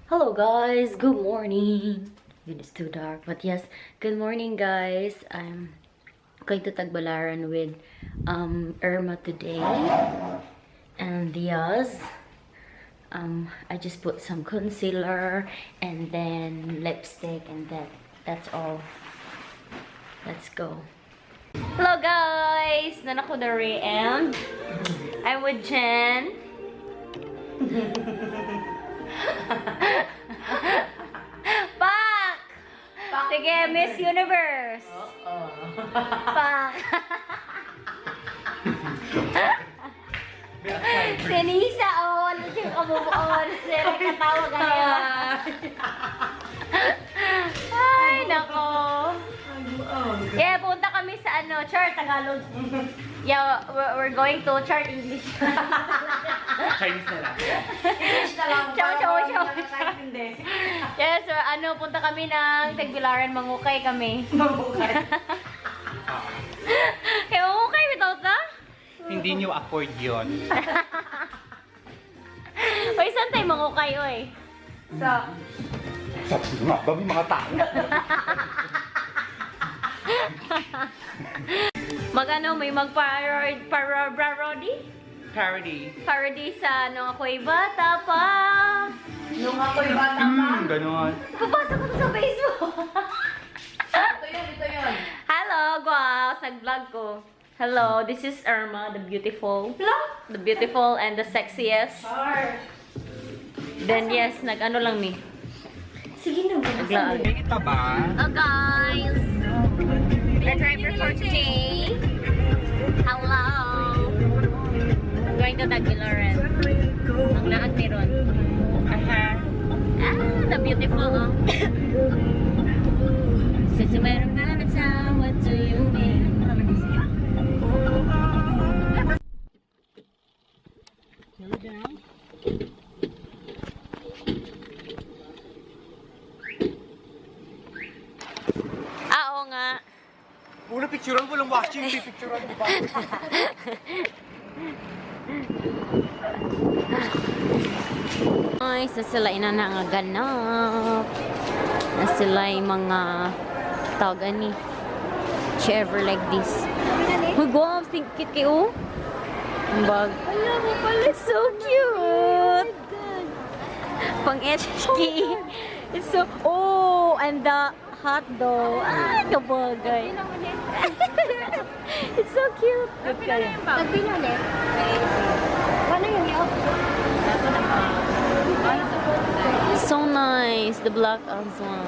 Hello guys, good morning. It's too dark, but yes, good morning, guys. I'm going to Tagbilaran with Irma today. And yes, I just put some concealer and then lipstick and that's all. Let's go. Hello guys! Naa na ko diri and I'm with Jen. Pak! Sige, Miss Universe! Pak! Sinisa, oh! Wala siyang kabubuon. Siya nagkatawa kaya. Ay, nako. Yeah, punta kami sa ano, Char, Tagalog. Yeah, we're going to Char, English. Chinese na lang. English na lang. Chow, chow, chow. Nakakaintindi. Yes, so, ano, punta kami ng Tagbilaran, mangukay kami. Mangukay. Kaya mangukay, bitaw ta? Hindi niyo afford yun. Uy, saan tayo mangukay, oy? Sa Sabi nga, ba may mga tao? Mag-ano, may mag-parody? Parody. Parody sa ano, ako'y bata pa. Nung ako'y bata pa. Ganon. Papasok ko to sa Facebook. Ito yun, ito yun. Hello, guys! Nag-vlog ko. Hello, this is Irma, the beautiful. The beautiful and the sexiest. Char. Then yes, nag-ano lang mi. Sige na, naglaag. May ita ba? Oh guys! The driver for today. Hello! Going to Tagbilaran. Ang naag ni Ron. Aha. Ah, the beautiful, oh. Since meron ka na sa, what do you mean? Ah, oo nga. Una picturean, walang washing, picturean di ba? Ay, sa sila ina na nga ganap. Na sila yung mga tawag ani. She ever like this. Huy, guwaps, think cute kayo. Ang bag. It's so cute. Pang HK. It's so, oh, and the hot dog. Ah, kabagay. It's so cute. Good kayo. Nagpinali? Paano yung i-off? So nice. The black as well.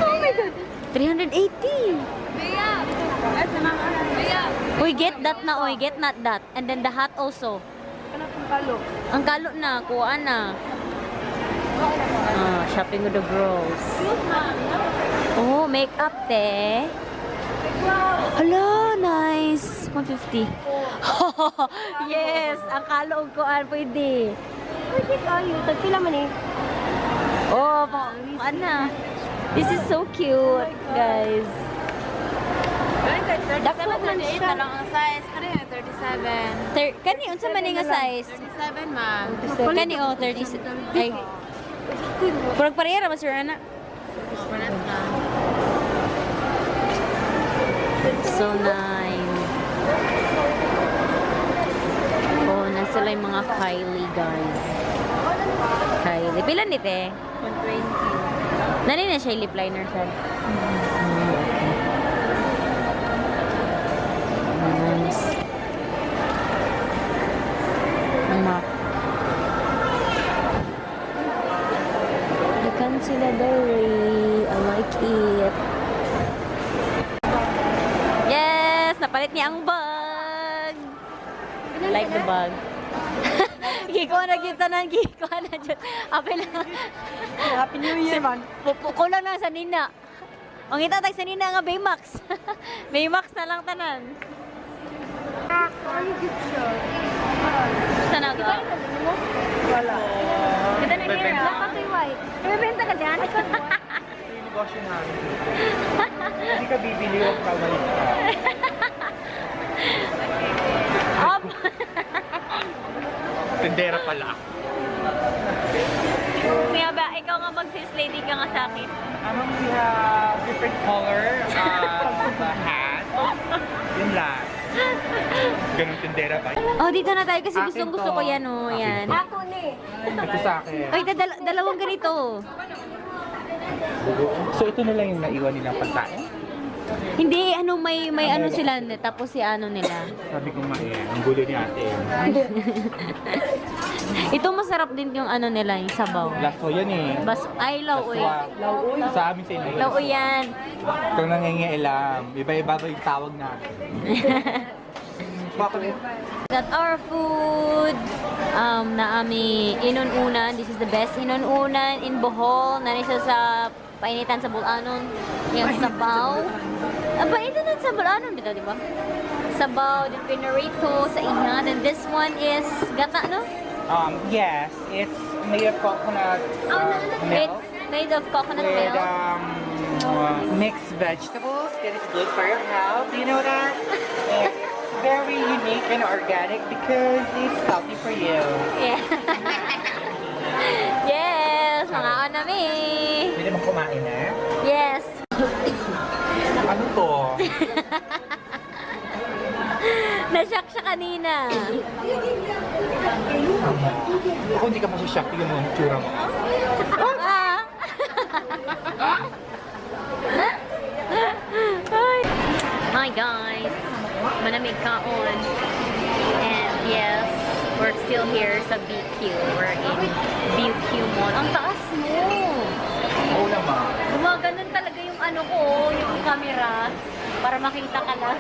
Oh my God. 380. Uy, get that na, uy. Get not that. And then the hat also. Ang kalo na. Kuha na. Ah, shopping with the girls. Oh, makeup, te. Hala, nice. 150. Yes, ang kalo og kuan pwede. Pwede kayo. Tagpila man eh. Oh, ana. This is so cute, guys. Dako man 38 siya. na lang ang size. Kani 37. Kani unsa man ni nga size? 37, ma'am. Kani oh 30. Ay. Purag pareha ra ba sir ana? Panas na. So nice. Oh, nasa sila yung mga Kylie, guys. Kylie. Pila ni te? 120. Nani na siya yung lip liner sir? Okay. Nice. Anak. Dakan sila diri. I like it. Yes! Napalit niya ang bag! Like the bag. Gikuha na kita na, gikuha na dyan. Apil lang. Happy New Year, man. Kulang na sa nina. Ang itatag sa nina nga Baymax. Baymax na lang tanan. Ano cute siya? Sana ka? Wala. Kita na here. Black at white. Ibebenta ka dyan? Yung negosyo namin dito. Hindi ka bibili, huwag ka balik ka. Up! Tendera pala. Kaya ba, ikaw Mag-sales lady ka nga sa akin. We have different color of the hat. Yun lang. Ganun tindera ba? Oh, dito na tayo kasi Akin gustong gusto to. ko yan, oh. Yan. Ako ni. Ito sa akin. Ay, dalawang ganito. So ito na lang yung naiwan nilang pagkain? Hindi, ano, may ano sila, tapos si ano nila. Sabi ko nga eh, ang gulo ni ate. Ito masarap din yung ano nila, yung sabaw. Laso yan eh. Bas, ay, lauoy. Sa amin sa inyo. Lauoy yan. Kung nangingialam, iba-iba ba yung tawag natin? Bakit? Got our food na ami inununan. This is the best inununan in Bohol. Nani siya sa painitan sa Bulanon. Yung sabaw. Ah, painitan sa Bulanon dito, di ba? Sabaw, the pinarito sa ihan. And this one is gata, no? Yes, it's made of coconut Made, milk made of coconut with milk. mixed vegetables that is good for your health. You know that? And it's very unique and organic because it's healthy for you. Yeah. Yes, mga anami. Hindi naman kumain na. Yes. Ano to? Nashock siya kanina. Kung hindi ka masashock, tingnan mo ang tsura mo. Ah. Ay. Hi guys. Manamig kaon. And yes, we're still here sa BQ. We're in BQ Mall. Ang taas mo. Oo naman. Gumaganon talaga yung ano ko, yung camera. Para makita ka lang.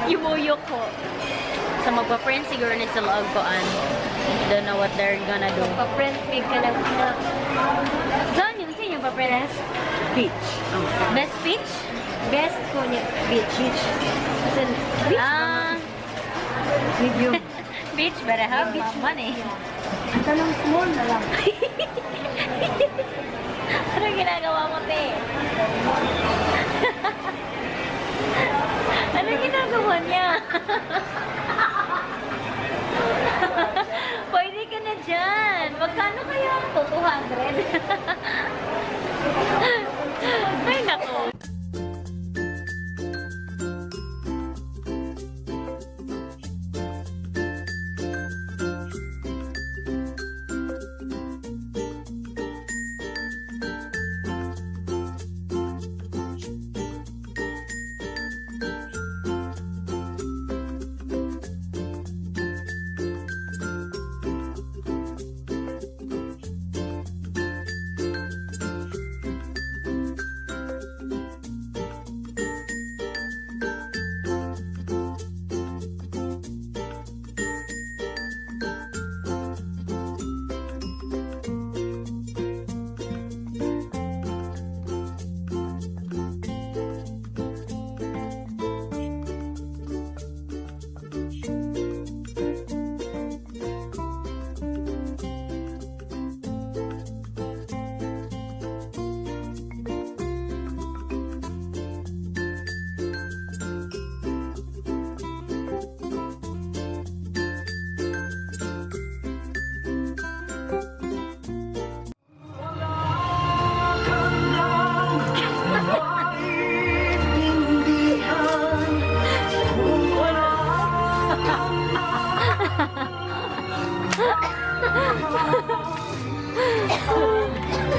Yumuyo ko. So magpa-print siguro ni sa loob ko an. Don't know what they're gonna do. Pa-print big ka lang na. Saan yun? Saan yung pa-print? Peach. Best peach? Best ko niya. Beach. Beach. As in, beach. Ah, Medium. beach, but I have beach money. Ang tanong small na lang. Ano ginagawa mo, te? Ano ginagawa niya? Pwede ka na dyan. Magkano kaya ito? 200? Ay, nako.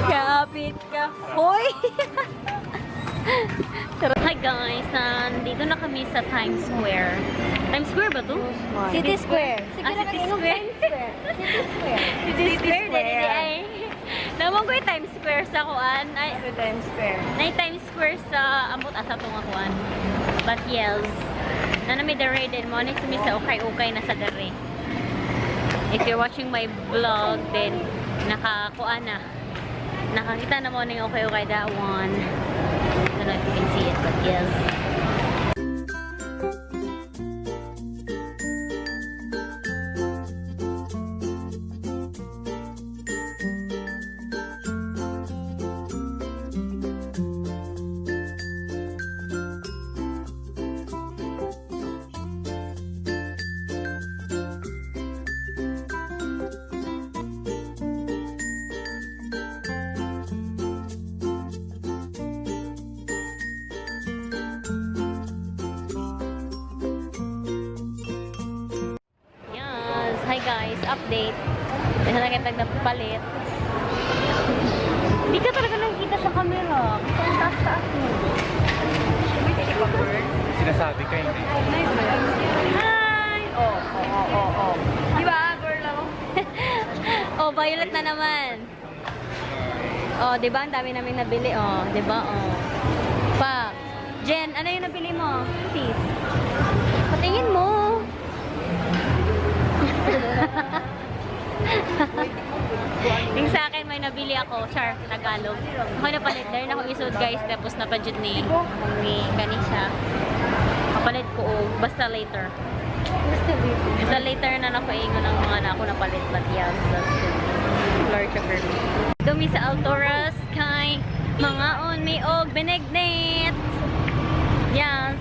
Kapit ka. Hoy! Hi guys, nandito na kami sa Times Square. Times Square ba to? City Square. Sige Ah, na City kayo, Square. Times Square. City Square. City Square, dali di ay. Naman ko yung Times Square sa kuan. Ay, Times Square. na Times Square sa ambot asa tong kuan. But yes, na nami dere din mo ni sumi sa ukay-ukay na sa dere. If you're watching my vlog, then nakakuan na. Nakakita na mo ng ukay-ukay, that one. Don't know if you can see it, but yes. Hi guys, update. Hindi na kita nagpalit. Hindi ka talaga nakikita sa camera. Kasi ang taas-taas mo. Sinasabi ka hindi. Hi! Oh. Di ba, girl? Oh? Oh, violet na naman. Oh, 'di ba? Ang dami namin nabili, oh, 'di ba? Oh. Pa. Jen, ano yung nabili mo? Sis. Patingin mo. Yung sa akin, may nabili ako, char, Tagalog. Ako napalit, dahil ako isod guys, tapos napadjud ni, ni kani siya. Kapalit ko, og basta later. Basta later na nako ingon ang mga na ako napalit, but yes, that's good. Large girl. Dumi sa Altoras kay mga on may og benegnet. Yes.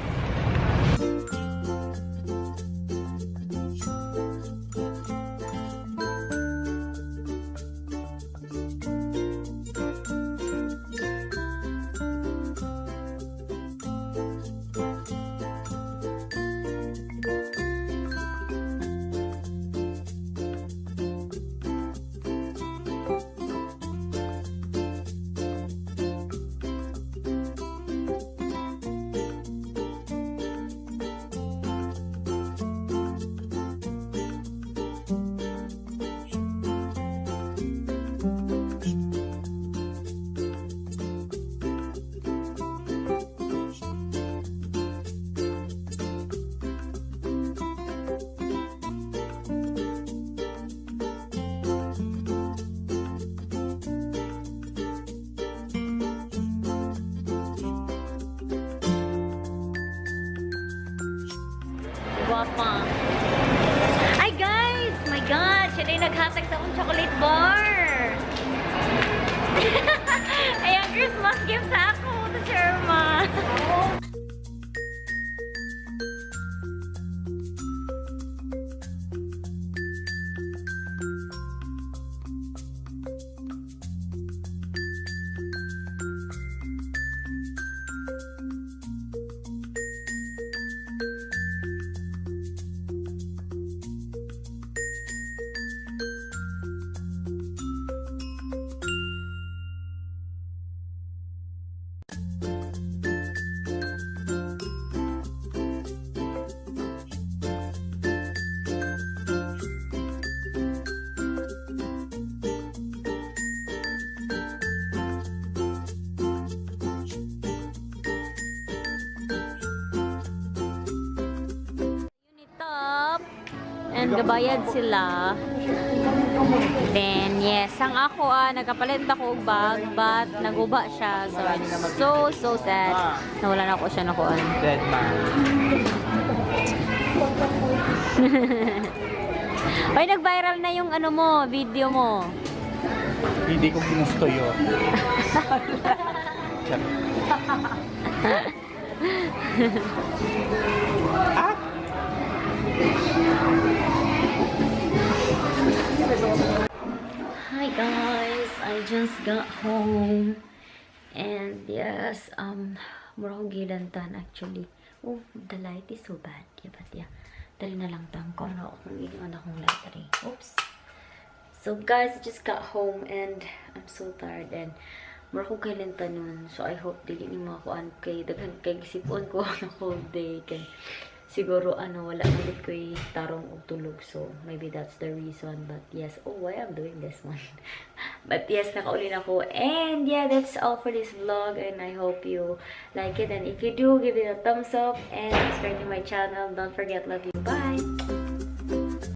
Guwapa. Ay guys! My God! Siya na yung naghatag sa akong chocolate bar! Ayan, Christmas gift sa ako to si Irma. Unitop. And gabayad sila. Then, yes, ang ako nagkapalit ako og bag, but naguba siya. So, I'm so, so sad na wala na ako siya nakuan. Dead man. Ay, nag-viral na yung ano mo, video mo. Hindi ko ginusto yun. Charot. Ah! Hi guys, I just got home. And yes, mura akong gilantan actually. Oh, the light is so bad. Yeah, but yeah. Dali na lang tang ko ano akong ginawa akong light rin. Oops. So guys, I just got home and I'm so tired and mura ko gilantan nun. So I hope dili ni makuan kay daghan kay gisipon ko na whole day kay siguro ano wala ulit ko'y tarong og tulog, so maybe that's the reason. But yes, oh, why I'm doing this one? But yes, nakauli na ako. And yeah, that's all for this vlog and I hope you like it, and if you do, give it a thumbs up and subscribe to my channel. Don't forget, love you.